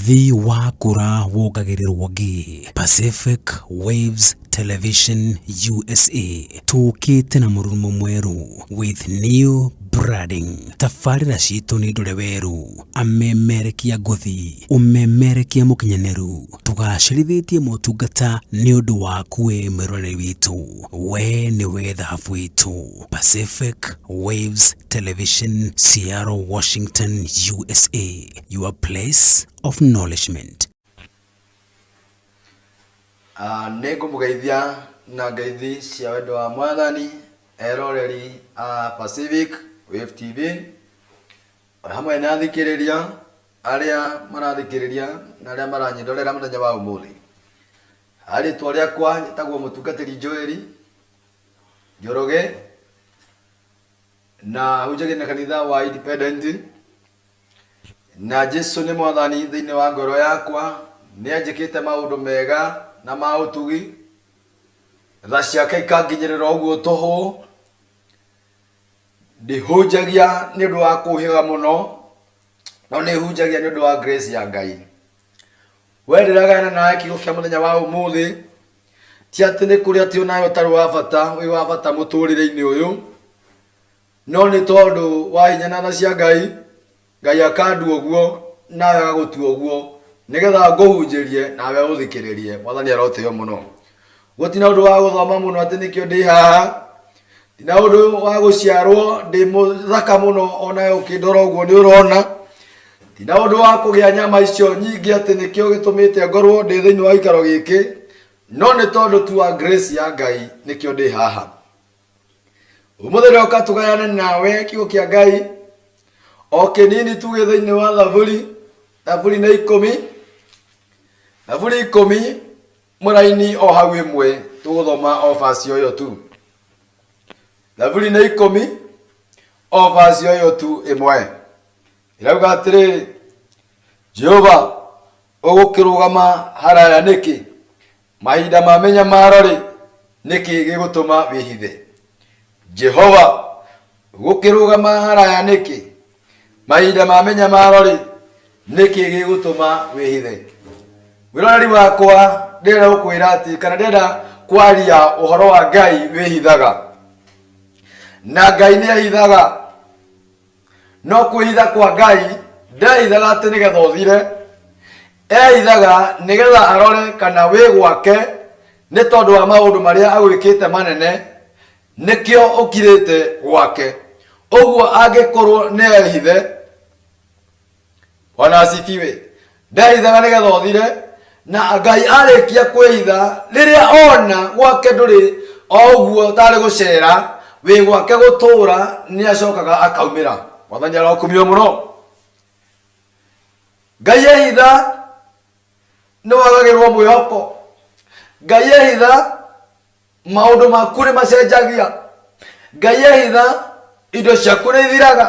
Mũrĩithi wakũra wongagĩrĩrwo ngĩ. Pacific Waves Television USA tũkĩte na mũrurumo mwerũ with new branding. Tabarĩra citũ nĩ ndore werũ, amemerekia ngũthi, ũmemerekia mũkinyanĩru. Tũgacĩrithĩtie motungata nĩ ũndũ waku we mwĩroreri witũ. We nĩwe thahabu itũ. Pacific Waves Television, Seattle, Washington, USA. Your place of nourishment. Ah, nĩ ngũmũgeithia na ngeithi cia wendo wa mwathani eroreri a Pacific Wave TV o hamwe na athikĩrĩria arĩa marathikĩrĩria na arĩa maranyĩrorera mũthenya wa ũmũthĩ. Rĩtwa rĩakwa njĩtagwo mũtungatĩri Joel Njoroge na hunjagia na kanitha wa Independent na Jesu nĩ mwathani thĩinĩ wa ngoro yakwa nĩ anjĩkĩte maũndũ mega na ma ũtugi tha ciake ikanginyĩrĩra ũguo tũhũ ndihunjagia nĩ ũndũ wa kũhĩga mũno no nĩ hunjagia nĩ ũndũ wa grace ya Ngai we ndĩragayana nawe kiugo kĩa mũthenya wa ũmũthĩ ti atĩ nĩ kũrĩ atĩ onawe ũtarĩ wa bata wĩ wa bata mũtũrĩre-inĩ ũyũ no nĩ tondũ wa hinya na tha cia Ngai Ngai akandua ũguo nawe agagũtua ũguo nĩgetha ngũhunjĩrie nawe ũthikĩrĩrie mwathani arotĩo mũno gũtina ũndũ wa gũthoma mũno atĩ nĩkĩo ndĩ haha tina ũndũ wa gũciarwo ndĩ mũthaka mũno onawe ũkĩndora ũguo nĩ ũrona tina ũndũ wa kũgĩa nyama icio nyingĩ atĩ nĩkĩo gĩtũmĩte ngorwo ndĩ thĩinĩ wa gĩikaro gĩkĩ no nĩ tondũ tu wa grace ya Ngai nĩkĩo ndĩ haha ũmũthĩ ndoka tũgayane nawe kiugo kĩa Ngai o kĩnini tuge thĩinĩ wa thaburi thaburi nĩ ikũmi thaburi ikũmi mũraini o hau ĩmwe tũgũthoma o baci ũyũ tu thaburi nĩ ikũmi o baci ũyũ tu ĩmwe ĩrauga atĩrĩrĩ Jehova ũgũkĩrũgama haraya nĩkĩ Mahinda ma mĩnyamaro-rĩ, nĩ kĩĩ gĩgũtũma wĩhithe? Jehova, gũkĩrũgama haraya nĩkĩ? Mahinda ma mĩnyamaro-rĩ, nĩ kĩĩ gĩgũtũma wĩhithe? Mwĩroreri wakwa, ndĩrenda gũkwĩra atĩ kana ndĩrenda kwaria ũhoro wa Ngai wĩhithaga. Na Ngai nĩ ehithaga. No kwĩhitha kwa Ngai ndehithaga atĩ nĩgetha ũthire, ehithaga nĩgetha arore kana wĩ gwake nĩ tondũ wa maũndũ marĩa agwĩkĩte manene, nĩkĩo ũkirĩte gwake. Ũguo angĩkorwo nĩ ehithe, Bwana asifiwe. Ndehithaga nĩgetha ũthire na Ngai arĩkia kwĩhitha rĩrĩa ona gwake ndũrĩ o ũguo tarĩ gũcera wĩ gwake gũtũra nĩ acokaga akaumĩra. Mwathani arokumio mũno. Ngai ehitha nĩ wagagĩrwo mwĩhoko. Ngai ehitha maũndũ maku nĩ macenjagia ngai ehitha indo ciaku nĩ ithiraga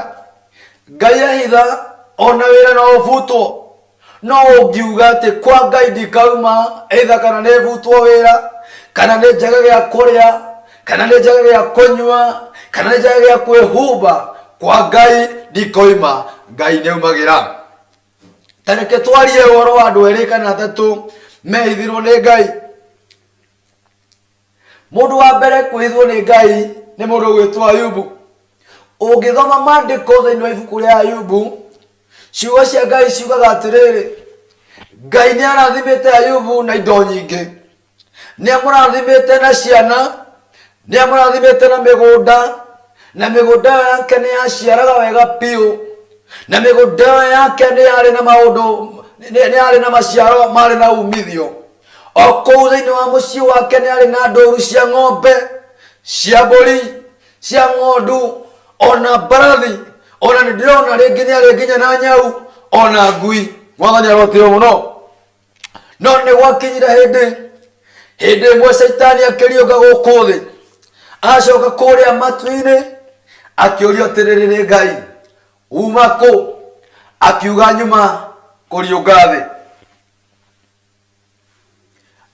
ngai ehitha ona wĩra no ũbutwo no ũngiuga atĩ kwa ngai ndikauma either kana nĩ butwo wĩra kana nĩ njage gĩa kũrĩa kana nĩ njage gĩa kũnyua kana nĩ njage gĩa kwĩhumba kwa ngai ndikoima ngai nĩ aumagĩra ta reke twarie ũhoro wa andũ erĩ kana atatũ mehithirwo nĩ ngai Mũndũ wa mbere kwĩhithwo nĩ Ngai nĩ mũndũ ũgwĩtwo Ayubu. Ũngĩthoma maandĩko thĩinĩ wa ibuku rĩa Ayubu, ciugo cia Ngai ciugaga atĩrĩrĩ, Ngai nĩ arathimĩte Ayubu na indo nyingĩ. Nĩ amũrathimĩte na ciana, nĩ amũrathimĩte na mĩgũnda, na mĩgũnda ĩyo yake nĩ yaciaraga wega biũ, na mĩgũnda ĩyo yake nĩ yarĩ na maũndũ, nĩ yarĩ na maciaro marĩ na umithio. O kũu thĩinĩ wa mũciĩ wake nĩ arĩ na ndũru cia ng'ombe, cia mbũri, cia ng'ondu, ona mbarathi, ona nĩ ndĩrona rĩngĩ nĩ arĩ nginya na nyau, ona ngui. Mwathani arotĩo mũno. No nĩ gwakinyire hĩndĩ, hĩndĩ ĩmwe Caitani akĩriũka gũkũ thĩ, acoka kũrĩa matu-inĩ, akĩũrio atĩrĩrĩ nĩ Ngai, uma kũ? Akiuga nyuma kũriũnga thĩ.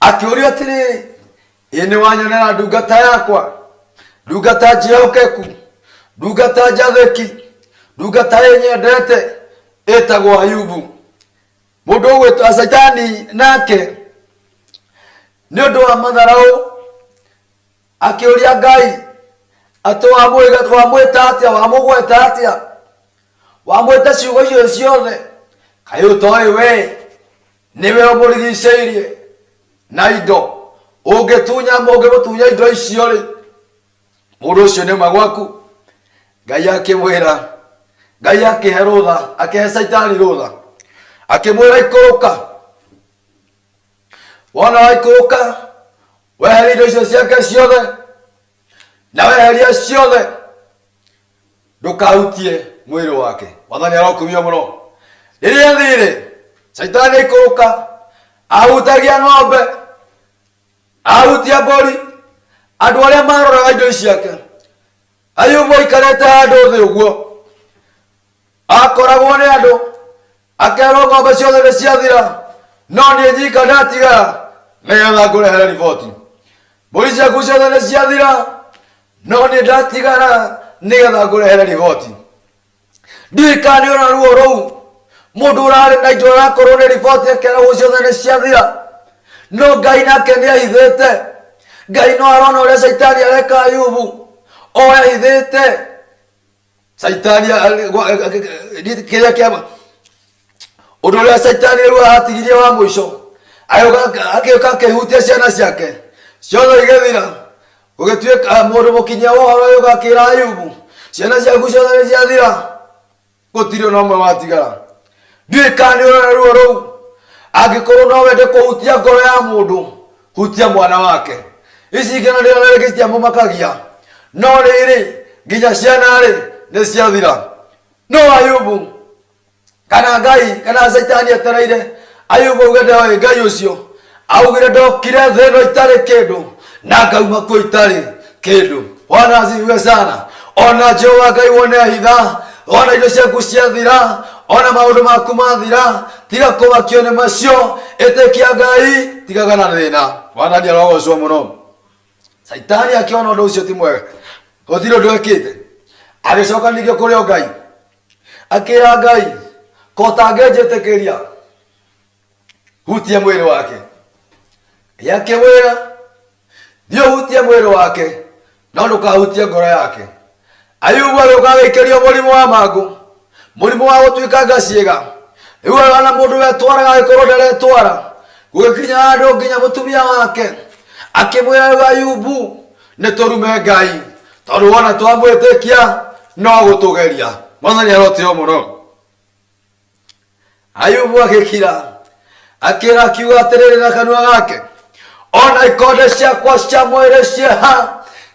Akĩũrio atĩrĩrĩ, ĩ nĩ wanyonera ndungata yakwa, ndungata njĩhokeku, ndungata njathĩki, ndungata ĩnyendete, ĩtagwo Ayubu. Mũndũ ũgwĩtwo Caitani nake nĩ ũndũ wa matharaũ akĩũria Ngai atĩ wamwĩta atĩa, wamũgweta atĩa, wamwĩta ciugo icio ciothe, kaĩ ũtoĩ we nĩwe ũmũrigicĩirie na indo, ũngĩtunya ũngĩmũtunya indo icio rĩ, Mũndũ ũcio nĩ ũma gwaku. Ngai akĩmwĩra, Ngai akĩhe rũtha, akĩhe Caitani rũtha, akĩmwĩra ikũrũka. Wona waikũrũka, weheria indo icio ciake ciothe, na weheria ciothe, ndũkahutie mwĩrĩ wake. Mwathani arokumio mũno. Rĩrĩa athire, Caitani aikũrũka, ahutagia ng'ombe, ahutia mbũri, andũ arĩa maroraga indo ici ciake. Ayubu aikarĩte handũ thĩ ũguo, akoragwo nĩ andũ, akerwo ng'ombe ciothe nĩ ciathira, no niĩ nyika ndatigara nĩgetha ngũrehere riboti. Mbũri ciaku ciothe nĩ ciathira, no niĩ ndatigara nĩgetha ngũrehere riboti. Ndiũĩ kana nĩ ũrona ruo rũu, mũndũ ũrarĩ na indo arakorwo nĩ riboti akeragwo ciothe nĩ ciathira, no Ngai nake nĩ ahithĩte. Ngai no arona ũrĩa Caitani areka Ayubu, o ahithĩte. Caitani kĩrĩa kĩa ũndũ ũrĩa Caitani rĩu atigirie wa mũico, agĩũka akĩhutia ciana ciake ciothe igĩthira. Gũgĩtuĩka mũndũ mũkinyia wa ũhoro agĩũka akĩra Ayubu, ciana ciaku ciothe nĩ ciathira, gũtirĩ ona ũmwe watigara. Ndiũĩ kana nĩ ũrona ruo rũu. Angĩkorwo no wende kũhutia ngoro ya mũndũ, hutia mwana wake. Ici ingĩ na ndĩrona rĩngĩ citiamũmakagia, no rĩrĩ nginya ciana-rĩ nĩ ciathira. No Ayubu kana Ngai kana Caitani etereire Ayubu auge ndoĩ Ngai ũcio, augire ndokire thĩ ĩno itarĩ kĩndũ na ngauma kuo itarĩ kĩndũ. Bwana asifiwe sana. Ona Jehova Ngai wone ahitha, ona indo ciaku ciathira, ona maũndũ maku mathira, tiga kũmakio nĩ macio, ĩtĩkia Ngai, tigaga na thĩna. Bwana nĩ arogocwo mũno. Caitani akĩona ũndũ ũcio ti mwega, gũtirĩ ũndũ ekĩte, agĩcoka ningĩ kũrĩ o Ngai, akĩra Ngai, ko ũtangĩnjĩtĩkĩria hutie mwĩrĩ wake. Ngai akĩmwĩra, thiĩ ũhutie mwĩrĩ wake, no ndũkahutie ngoro yake. Ayubu agĩũka agĩikĩrio mũrimũ wa mangũ, mũrimũ wa gũtuĩkanga ciĩga. Rĩu ona mũndũ wetwaraga agĩkorwo ndaretwara, gũgĩkinya handũ nginya mũtumia wake akĩmwĩra, rĩu Ayubu nĩ tũrume Ngai, tondũ wona twamwĩtĩkia no gũtũgeria. Mwathani arotĩo mũno. Ayubu agĩkira, akĩra akiuga atĩrĩrĩ na kanua gake, ona ikonde ciakwa cia mwĩrĩ cieha,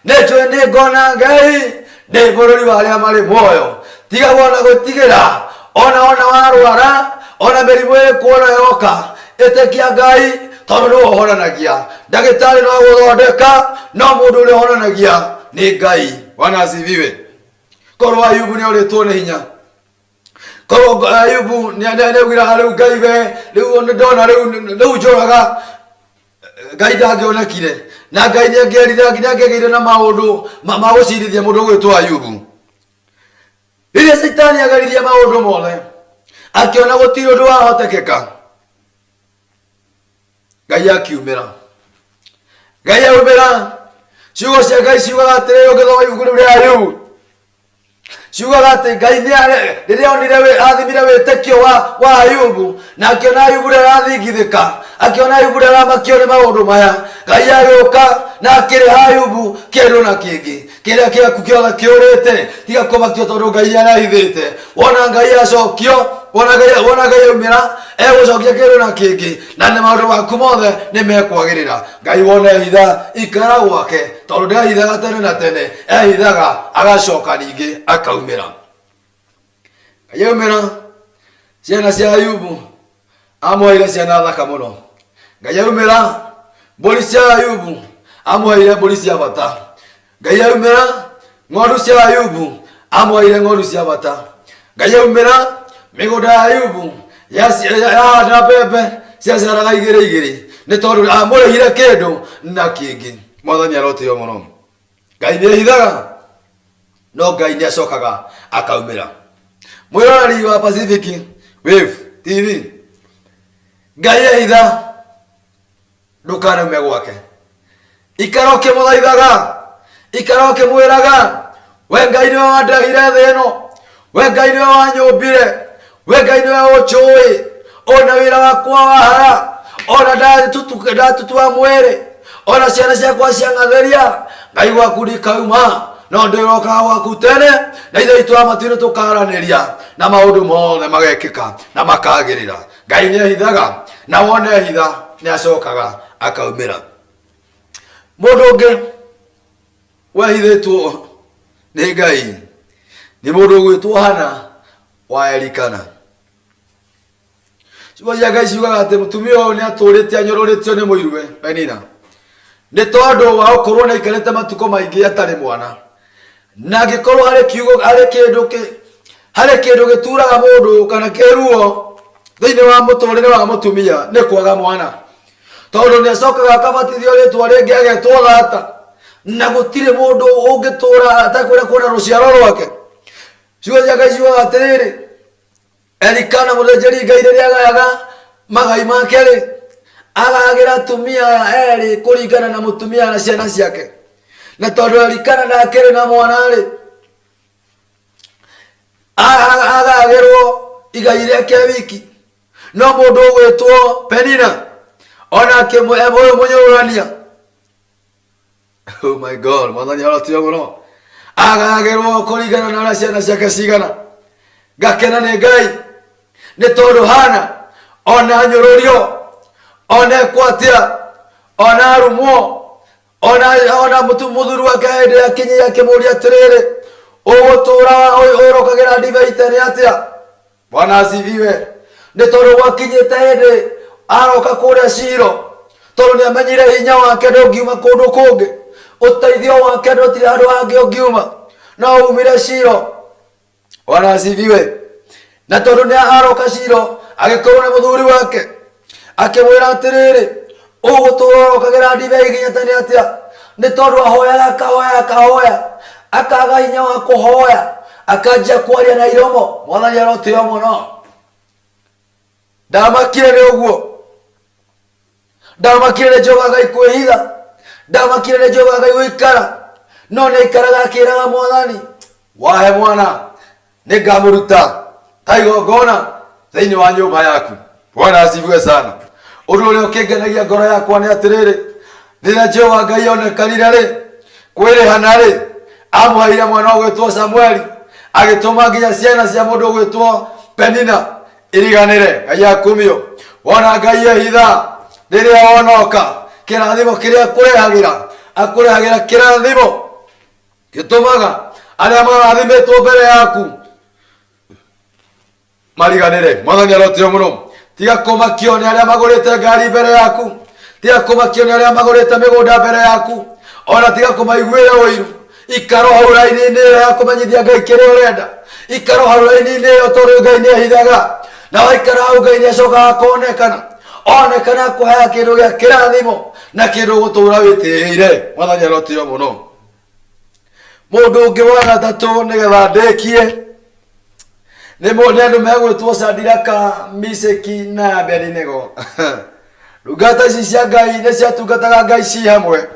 nĩ njũĩ nĩ ngona Ngai ndĩ bũrũri wa arĩa marĩ muoyo. Tiga wona gwĩtigĩra, ona ona warwara, ona mĩrimũ ĩkuona yoka, ĩtĩkia Ngai tondũ nĩwe ũhonanagia. Ndagĩtarĩ no gũthondeka, no mũndũ ũrĩa ũhonanagia nĩ Ngai. Bwana asifiwe. Korwo Ayubu nĩ orĩtwo nĩ hinya, korwo Ayubu nĩaugire rĩu Ngai we, rĩu nĩ ndona rĩu rĩu njũraga, Ngai ndangĩonekire, na Ngai nĩangĩerire nĩangĩagĩire na maũndũ ma gũcirithia mũndũ ũgwĩtwo Ayubu. Rĩrĩa Caitani ageririe maũndũ mothe, akĩona gũtirĩ ũndũ wahotekeka, Ngai akiumĩra. Ngai aumĩra, ciugo cia Ngai ciugaga atĩrĩrĩ, ũngĩthoma ibuku rĩu rĩa Ayubu, ciugaga atĩ Ngai rĩrĩa onire athimire wĩtĩkio wa Ayubu, na akĩona Ayubu ndarathingithĩka, akĩona Ayubu ndaramakio nĩ maũndũ maya, Ngai agĩũka na akĩrĩha Ayubu kĩndũ na kĩngĩ kĩrĩa kĩaku kĩothe kĩũrĩte. Tiga kũmakio tondũ Ngai nĩarahithĩte. Wona Ngai acokio, wona Ngai aumĩra, egũcokia kĩndũ na kĩngĩ, na nĩ maũndũ maku mothe nĩ mekwagĩrĩra. Ngai wona ehitha, ikara gwake, tondũ ndehithaga tene na tene, ehithaga agacoka ningĩ akaumĩra. Ngai aumĩra, ciana cia Ayubu amũheire ciana thaka mũno. Ngai aumĩra, mbũri cia Ayubu amũheire mbũri cia bata. Ngai aumĩra, ng'ondu cia Ayubu amũheire ng'ondu cia bata. Ngai aumĩra, mĩgũnda ya Ayubu yahanda mbembe ciaciaraga igĩrĩ igĩrĩ, nĩ tondũ amũrĩhire kĩndũ na kĩngĩ. Mwathani arotĩo mũno. Ngai nĩ ehithaga, no Ngai nĩ acokaga akaumĩra. Mwĩroreri wa Pacific Wave TV, Ngai ehitha ndũkanaume gwake. Ikara ũkĩmũthaithaga, ikara ũkĩmwĩraga, we Ngai nĩwe wandehire thĩ ĩno, we Ngai nĩwe wanyũmbire, we Ngai nĩwe ũnjũĩ, ona wĩra wakwa wahara, ona ndatutua mwĩrĩ, ona ciana ciakwa ciang'athĩria, Ngai gwaku ndikauma, no ndĩrokaga gwaku tene, na ithe witũ wa matu-inĩ tũkaranĩria, na maũndũ mothe magekĩka na makagĩrĩra. Ngai nĩ ehithaga, na wona ehitha nĩ acokaga akaumĩra. Mũndũ ũngĩ wehithĩtwo nĩ Ngai nĩ mũndũ ũgwĩtwo Hana wa Elikana. Ciugo cia Ngai ciugaga atĩ mũtumia ũyũ nĩ atũrĩte anyũrũrĩtio nĩ mũiruwe Penina nĩ tondũ wa gũkorwo nĩ aikarĩte matukũ maingĩ atarĩ mwana. Na angĩkorwo harĩ kiugo harĩ kĩndũ harĩ kĩndũ gĩturaga mũndũ kana kĩruo thĩinĩ wa mũtũrĩre wa mũtumia nĩ kwaga mwana. Tondũ nĩ acokaga akabatithio rĩtwa rĩngĩ agetwo thata, na gũtirĩ mũndũ ũngĩtũra atekwenda kuona rũciaro rwake. Ciugo cia Ngai ciugaga atĩrĩrĩ, Elikana mũthĩnjĩri Ngai rĩrĩa agayaga magai make-rĩ, agayagĩra atumia aya erĩ kũringana na mũtumia na ciana ciake. Na tondũ Elikana ndakĩrĩ na mwana-rĩ, agayagĩrwo igai rĩake wiki. No mũndũ ũgwĩtwo Penina onake ũyũ mũnyũrũrania, oh my God, mwathani arotio mũno, agayagĩrwo kũringana na ũrĩa ciana ciake cigana. Ngakena nĩ Ngai nĩ tondũ Hana ona nyũrũrio, ona ekwo atĩa, ona arumwo, ona mũthuri wake hĩndĩ akinyia akĩmũria atĩrĩrĩ, ũgũtũra ũrokagĩra ndibei tene atĩa? Bwana asifiwe. Nĩ tondũ gwakinyĩte hĩndĩ aroka kũrĩa Shilo, tondũ nĩ amenyire hinya wake ndũngiuma kũndũ kũngĩ, ũteithio wake ndũtirĩ handũ hangĩ ũngiuma, no umire Shilo. Bwana asifiwe. Na tondũ nĩ aroka Shilo, agĩkorwo nĩ mũthuri wake, akĩmwĩra atĩrĩrĩ, ũgũtũra ũrokagĩra ndibei nginya tene atĩa? Nĩ tondũ ahoyaga akahoya akahoya, akaga hinya wa kũhoya, akanjia kwaria na iromo. Mwathani arotĩo mũno. Ndamakire nĩ ũguo, ndamakire nĩ Jehova Ngai kwĩhitha, ndamakire nĩ Jehova Ngai gũikara, no nĩ aikaraga akĩraga Mwathani, wahe mwana nĩngamũruta ta igongona thĩinĩ wa nyũmba yaku. Bwana asifiwe sana. Ũndũ ũrĩa ũkĩngenagia ngoro yakwa nĩ atĩrĩrĩ, rĩrĩa Jehova Ngai onekanire rĩ, kwĩrĩhana rĩ, amũheire mwana ũgwĩtwo Samueli, agĩtũma nginya ciana cia mũndũ ũgwĩtwo Penina iriganĩre. Ngai akumio. Wona Ngai ehitha, rĩrĩa wonoka, kĩrathimo kĩrĩa akũrehagĩra, akũrehagĩra kĩrathimo gĩtũmaga arĩa marathimĩtwo mbere yaku mariganĩre. Mwathani arotio mũno. Tiga kũmakio nĩ arĩa magũrĩte ngari mbere yaku, tiga kũmakio nĩ arĩa magũrĩte mĩgũnda mbere yaku, ona tiga kũmaiguĩra ũiru. Ikara hau raini-inĩ ĩyo ya kũmenyithia Ngai kĩrĩa ũrenda, ikara hau raini-inĩ ĩyo tondũ Ngai nĩ ehithaga, na waikara hau Ngai nĩ acokaga akonekana, onekana akũheaga kĩndũ gĩa kĩrathimo na kĩndũ ũgũtũra wĩtĩĩire. Mwathani arotio mũno. Mũndũ ũngĩ wa gatatũ nĩgetha ndĩkie nĩ nĩ andũ megwĩtwo Shadiraka, Misheki na Abedinego. Ndungata ici cia Ngai nĩ ciatungataga Ngai ci hamwe,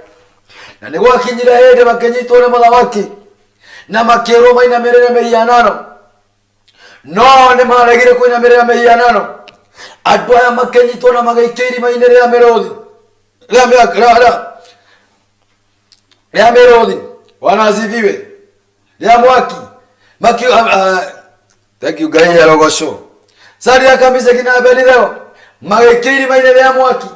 na nĩ gwakinyire hĩndĩ makĩnyitwo nĩ mũthamaki na makĩrwo mainamĩrĩre mĩhianano, no nĩ maregire kũinamĩrĩra mĩhianano. Andũ aya makĩnyitwo na magĩikio irima-inĩ rĩa mĩrũthi rĩa mĩaka rĩa mĩrũthi. Bwana asifiwe. Rĩa mwaki maki thank you Ngai arogocwo. Sadiraka, Misheki na Abednego magĩikio irima-inĩ rĩa mwaki,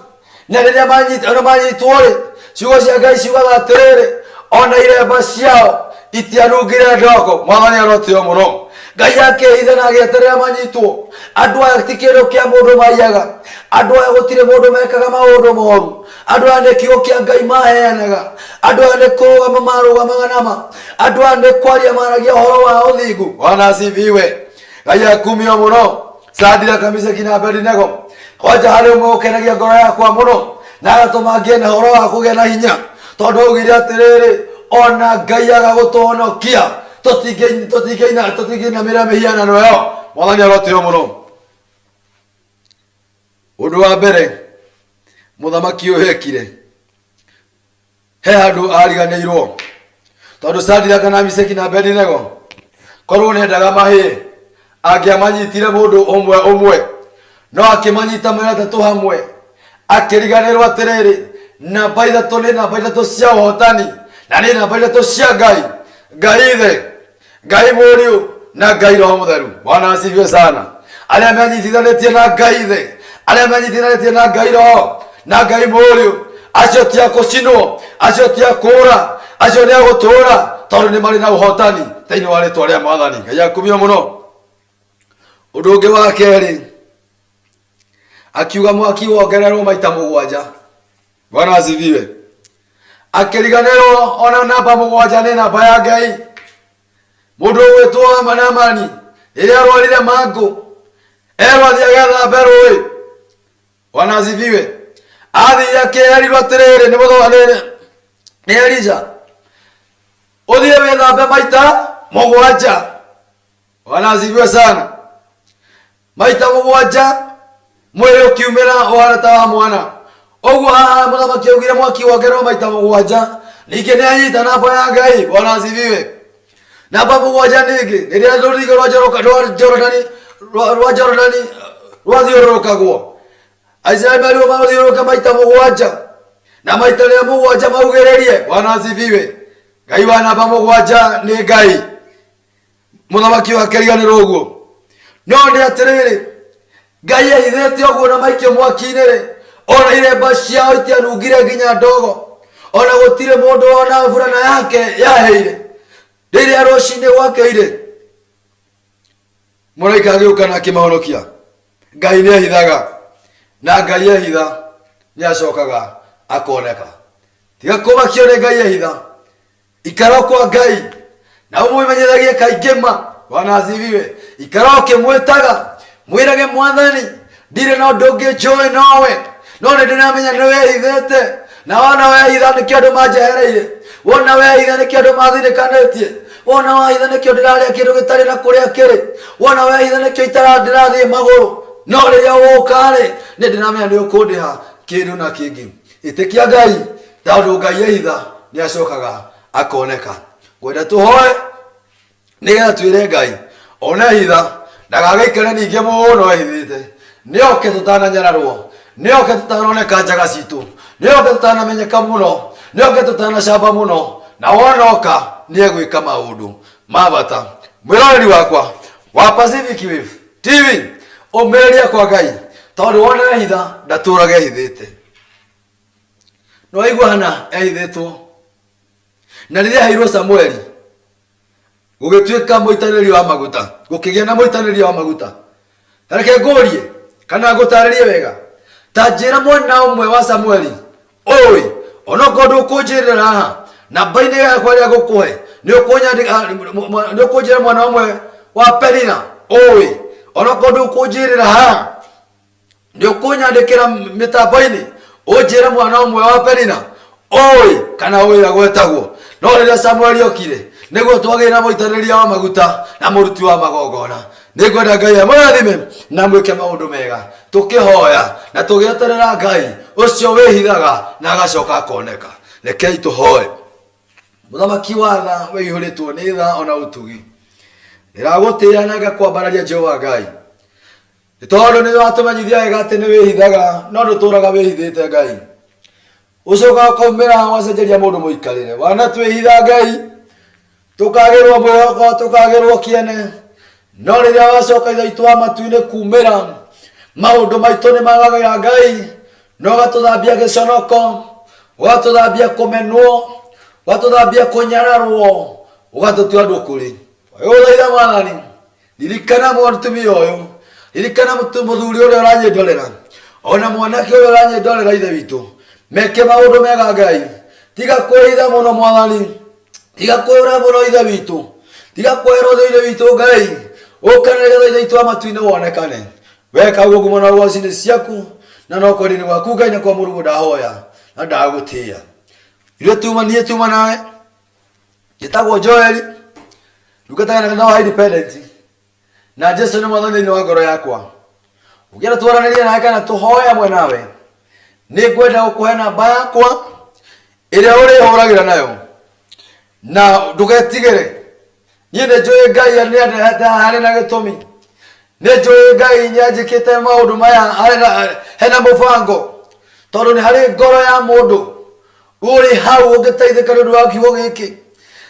na rĩrĩa ona manyitwo rĩ, ciugo cia Ngai ciugaga atĩrĩrĩ, ona iremba ciao itianungire ndogo. Mwathani arotĩo mũno. Ngai akĩhitha na agĩeterera manyitwo. Andũ aya ti kĩndũ kĩa mũndũ maiyaga, andũ aya gũtirĩ mũndũ mekaga maũndũ moru, andũ aya nĩ kiugo kĩa Ngai maheanaga, andũ aya nĩ kũrũgama marũgamaga nama, andũ aya nĩ kwaria maragia ũhoro wa ũthingu. Bwana asifiwe. Ngai akumio mũno. Sadiraka, Misheki na Abedinego, kwanja harĩ ũmwe ũkenagia ngoro yakwa mũno na agatũma ngĩe na ũhoro wa kũgĩa na hinya, tondũ augire atĩrĩrĩ, ona Ngai aga gũtũhonokia tũtingĩinamĩrĩra mĩhianano ĩyo. Mwathani arotĩo mũno. Ũndũ wa mbere mũthamaki ũyũ ekire, he handũ ariganĩirwo, tondũ Shadraka na Mishaki na Abedinego korwo nĩendaga mahĩe angĩamanyitire mũndũ ũmwe ũmwe, no akĩmanyita marĩ atatũ hamwe, akĩriganĩrwo atĩrĩrĩ, namba ithatũ nĩ namba ithatũ cia ũhotani na nĩ namba ithatũ cia Ngai, Ngai Ithe, Ngai Mũriũ na Ngai Roho Mũtheru. Bwana asifiwe sana. Arĩa menyitithanĩtie na Ngai Ithe, arĩa menyitithanĩtie na Ngai Roho na Ngai Mũriũ, acio ti a kũcinwo, acio ti a kũũra, acio nĩ a gũtũũra, tondũ nĩ marĩ na ũhotani thĩinĩ wa rĩtwa rĩa Mwathani. Ngai akumio mũno. Ũndũ ũngĩ wa kerĩ, akiuga mwaki wongererwo maita mũgwanja. Bwana asifiwe. Akĩriganĩrwo ona namba mũgwanja nĩ namba ya Ngai. Mũndũ ũgwĩtwo Manamani rĩrĩa arwarire mangũ erwo athiĩ agethambe rũĩ. Bwana asifiwe. Athire akĩerirwo atĩrĩrĩ nĩ mũthwa nĩ Elisha, ũthiĩ wĩthambe maita mũgwanja. Bwana asifiwe sana. Maita mũgwanja mwĩrĩ ũkiumĩra ũhana ta wa mwana. Ũguo haha mũthamaki augire mwaki wongererwo maita mũgwanja, ningĩ nĩ anyita namba ya Ngai. Bwana asifiwe. Namba mũgwanja ningĩ rĩrĩa rũrigo rwa Jorodani rwa Jorodani rwathiũrũrũkagwo, Aisiraeli merirwo marũthiũrũrũke maita mũgwanja, na maita rĩa mũgwanja maugĩrĩrie. Bwana asifiwe. Ngai wa namba mũgwanja nĩ Ngai. Mũthamaki ũyũ akĩriganĩrwo ũguo. No nĩ atĩrĩrĩ, Ngai ehithĩte ũguo na maikio mwaki-inĩ rĩ, ona iremba ciao itianungire nginya ndogo, ona gũtirĩ mũndũ ona burana yake yaheire. Rĩrĩa rũcinĩ gwakĩire, mũraika agĩũka na akĩmahonokia. Ngai nĩ ehithaga, na Ngai ehitha nĩ acokaga akoneka. Tiga kũmakio nĩ Ngai ehitha, ikara kwa Ngai na ũmwĩmenyithagie kaingĩ ma. Bwana asifiwe. Ikara ũkĩmwĩtaga, mwĩrage Mwathani, ndirĩ na ũndũ ũngĩ njũĩ nowe, no nĩ ndĩramenya nĩ wehithĩte, na wona wehitha nĩkĩo andũ manjehereire, wona wehitha nĩkĩo andũ mathinĩkanĩtie, wona wehitha nĩkĩo ndĩrarĩa kĩndũ gĩtarĩ na kũrĩa kĩrĩ, wona wehitha nĩkĩo itara ndĩrathiĩ magũrũ, no rĩrĩa ũgũka-rĩ, nĩ ndĩramenya nĩ ũkũndĩha kĩndũ na kĩngĩ. Ĩtĩkia Ngai, tondũ Ngai ehitha nĩ acokaga akoneka. Ngwenda tũhoe nĩgetha twĩre Ngai ona ehitha ndagagĩikare ningĩ mũno ehithĩte, nĩoke tũtananyararwo, nĩoke tũtanoneka njaga citũ, nĩoke tũtanamenyeka mũno, nĩoke tũtanacamba mũno, na wonoka nĩegwĩka maũndũ ma bata. Mwĩroreri wakwa wa Pacific Wave TV, ũmĩrĩria kwa Ngai, tondũ wona ehitha ndatũraga ehithĩte. No waigua Hana ehithĩtwo, na rĩrĩa aheirwo Samueli gũgĩtuĩka mũitanĩrĩrio wa maguta, gũkĩgĩa na mũitanĩrĩrio wa maguta. Ta reke ngũrie kana ngũtarĩrie wega, ta njĩra mwana ũmwe wa Samueli ũĩ, onokorwo ndũkũnjĩrĩra haha namba-inĩ yakwa ĩrĩa ngũkũhe, nĩ ũkũnjĩra mwana ũmwe wa Penina ũĩ, onokorwo ndũkũnjĩrĩra haha, nĩ ũkũnyandĩkĩra mĩtambo-inĩ ũnjĩre mwana ũmwe wa Penina ũĩ kana ũĩ agwetagwo. No rĩrĩa Samueli okire, nĩguo twagĩire na mũitanĩrĩria wa maguta na mũruti wa magongona. Nĩngwenda Ngai amũrathime na mwĩke maũndũ mega, tũkĩhoya na tũgĩeterera Ngai ũcio wĩhithaga na agacoka akoneka. Rekei tũhoe. Mũthamaki wa tha, wĩihũrĩtwo nĩ tha ona ũtugi, ndĩragũtĩĩa na ngakwambararia Jehova Ngai, nĩ tondũ nĩ watũmenyithia wega atĩ nĩ wĩhithaga no ndũtũraga wĩhithĩte Ngai. Ũcokaga ũkaumĩra wacenjeria mũndũ mũikarĩre. Wanatwĩhitha Ngai, tũkagĩrwo mwĩhoko, tũkagĩrwo kĩene, no rĩrĩa wacoka Ithe witũ wa matu-inĩ kumĩra, maũndũ maitũ nĩ magagĩra Ngai, na ũgatũthambia gĩconoko, ũgatũthambia kũmenwo, ũgatũthambia kũnyararwo, ũgatũtua andũ kũrĩ. Ũgũthaitha Mwathani, ririkana mũtumia ũyũ, ririkana mũthuri ũrĩa ũranyĩndorera, ona mwanake ũrĩa ũranyĩndorera. Ithe witũ, meke maũndũ mega Ngai. Tiga kwĩhitha mũno Mwathani, tiga kwĩũra mũno Ithe witũ, tiga kwĩra Ithe witũ Ngai, ũka nĩgetha Ithe witũ wa matu-inĩ wonekane. Weka ũguo, ngumo na ũgoci nĩ ciaku, na no kwenda-inĩ gwaku Ngai na kwa Mũrungu ndahoya na ndagũtĩĩa. Ithuĩ tuma niĩ tuma nawe, njĩtagwo Joel, ndungataga na kanitha wa Independent, na Jesu nĩ mwathani thĩinĩ wa ngoro yakwa. Ũngĩenda twaranĩrie nawe kana tũhoe hamwe nawe, nĩ ngwenda gũkũhe namba yakwa ĩrĩa ũrĩhũragĩra nayo, na ndũgetigĩre. Niĩ nĩ njũĩ Ngai nĩ andehete haha harĩ na gĩtũmi. Nĩ njũĩ Ngai nĩ anjĩkĩte maũndũ maya harĩ na hena mũbango, tondũ nĩ harĩ ngoro ya mũndũ ũrĩ hau ũngĩteithĩka nĩ ũndũ wa kiugo gĩkĩ.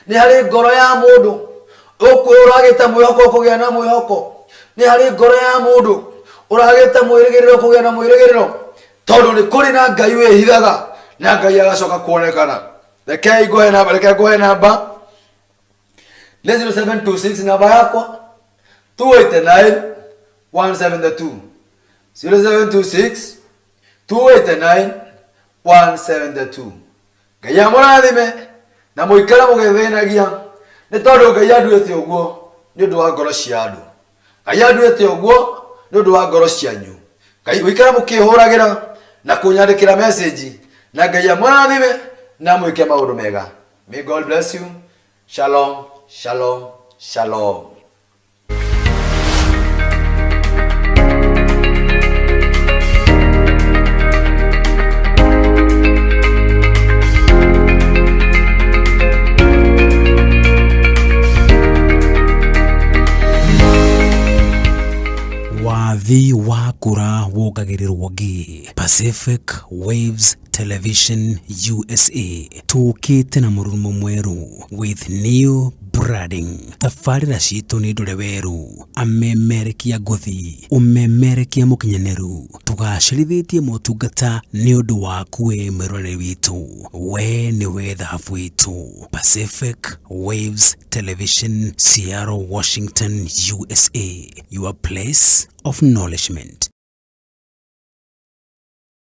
Nĩ harĩ ngoro ya mũndũ ũragĩte mwĩhoko ũkũgĩa na mwĩhoko. Nĩ harĩ ngoro ya mũndũ ũragĩte mwĩrĩgĩrĩro ũkũgĩa na mwĩrĩgĩrĩro, tondũ nĩ kũrĩ na Ngai wĩhithaga na Ngai agacoka kuonekana. Rekei ngũhe namba, reke ngũhe namba nĩ 0726, namba yakwa 289 172, 0726 289 172. Ngai amũrathime na mũikare mũgĩthĩnagia, nĩ tondũ Ngai anduĩte ũguo nĩ ũndũ wa ngoro cia andũ. Ngai anduĩte ũguo nĩ ũndũ wa ngoro cianyu. Ngai mũikare mũkĩhũragĩra na kũnyandĩkĩra message, na Ngai amũrathime na mwĩke maũndũ mega. May God bless you. Shalom, shalom, shalom. Wathi wakũra wongagĩrĩrwo ngĩ. Pacific Waves Television USA tũkĩte na mũrurumo mwerũ with new branding. Tabarĩra citũ nĩ ndore werũ, amemerekia ngũthi, ũmemerekia mũkinyanĩru. Tũgacĩrithĩtie motungata nĩ ũndũ waku we mwĩroreri witũ. We nĩwe thahabu itũ. Pacific Waves Television, Seattle, Washington, USA. Your place of nourishment.